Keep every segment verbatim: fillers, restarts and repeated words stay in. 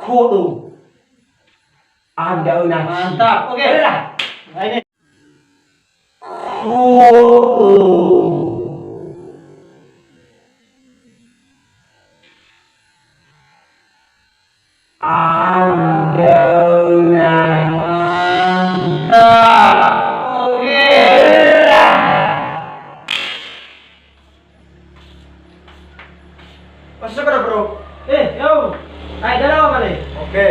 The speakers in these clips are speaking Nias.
Kodo. Andra naci. Mantap. Oke. Ayo. Masuk ke, Bro? Eh, yo. Hai, dalam apa nih? Oke.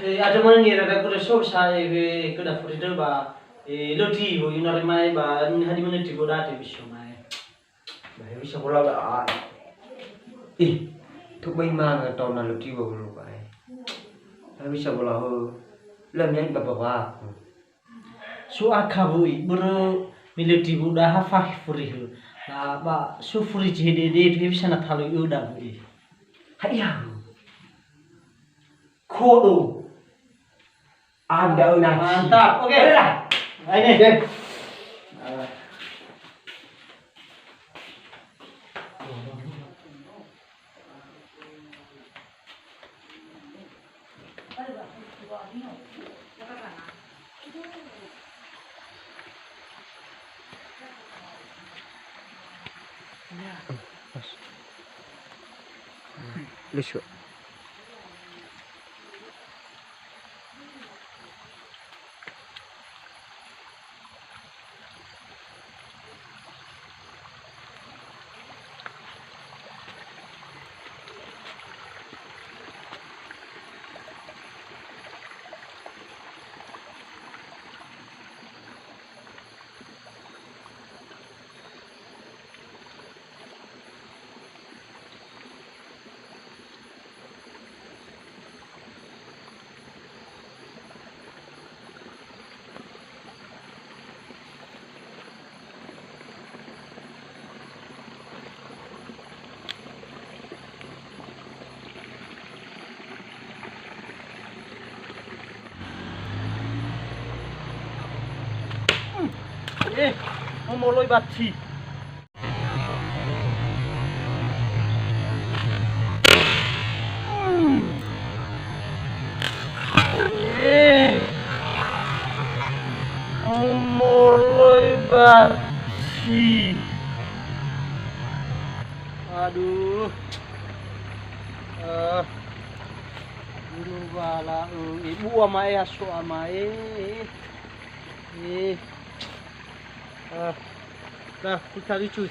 Eh, ada mana nih, rada kuda so sa, eh, kuda furi dulu ba, eh, loti, bo, yunari mai ba, ini hadi mana tigo date bisa mai. Ba, bisa bola ba, ah. Ih, tu bai manga tau na loti ba bulu ba, eh. Ba bisa bola ho, la mian ba ba ba. So akha wui, börö milöti buda ha fakhe furihu. Na ba so furi cehedede tu bisa na taloi öda wui. Hadia. Kodo. Andra naci. Mantap. Oke. Ayo. Oke. Lucu. Eh, momoloi bati. Eh, momoloi bati. Aduh. Eh, dulu bala, eh, ibu ama eh, aso ama eh. Eh. Ah. Nah, kita lucu.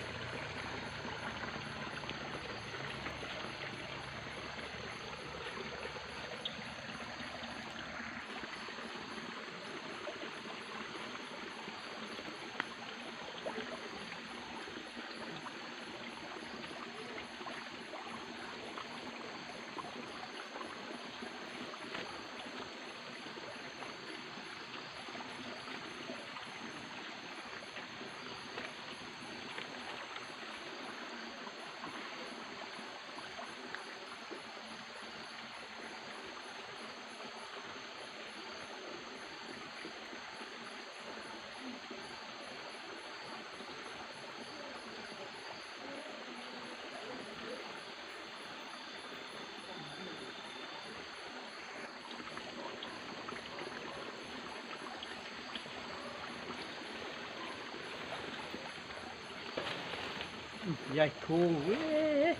Yai tu, weh.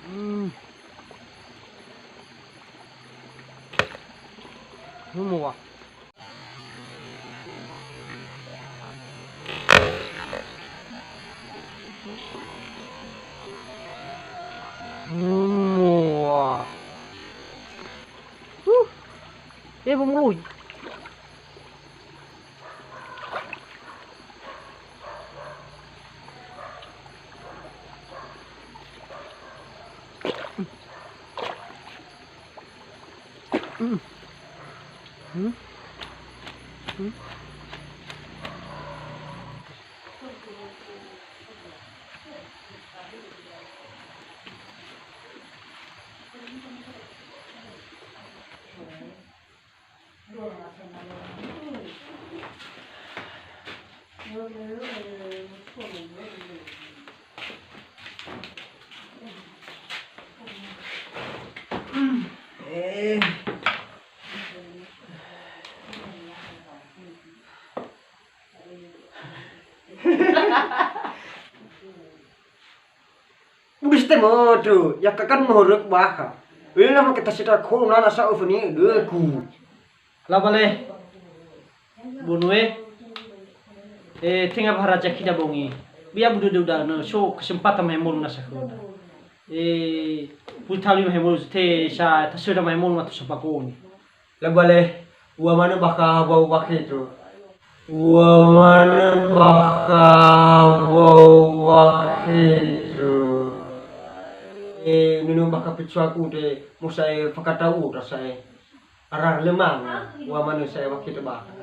Hmm. Semua. Wah. Huh. Eh, bumului. Hmm. Hmm. Hmm. Udah sete moto, ya kakan mohorok baha. Wela ma kita sita ko nana sa ofani deku. Labale. Bonue. Eh, tenga bahara jakida bongi. Bia budu uda no so kesempatan mahemolu nasa khona. Eh, putali mahemolu te sa tasöda mahemolu matu sapakoni. Labale, ua manö bakha wau wakhetu. Ua manö bakha wau wakhetu. Eh, nunu bakha picuaku de musae fakatau uda sae. Arar lemanga, ua manö sae wakhetu bakha.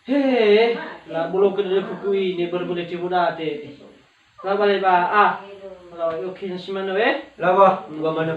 He, la bolo ke dulu kuku ini berbule tibu date. La bale ba, ah. La oke si manö, eh? Lawa, ua manö.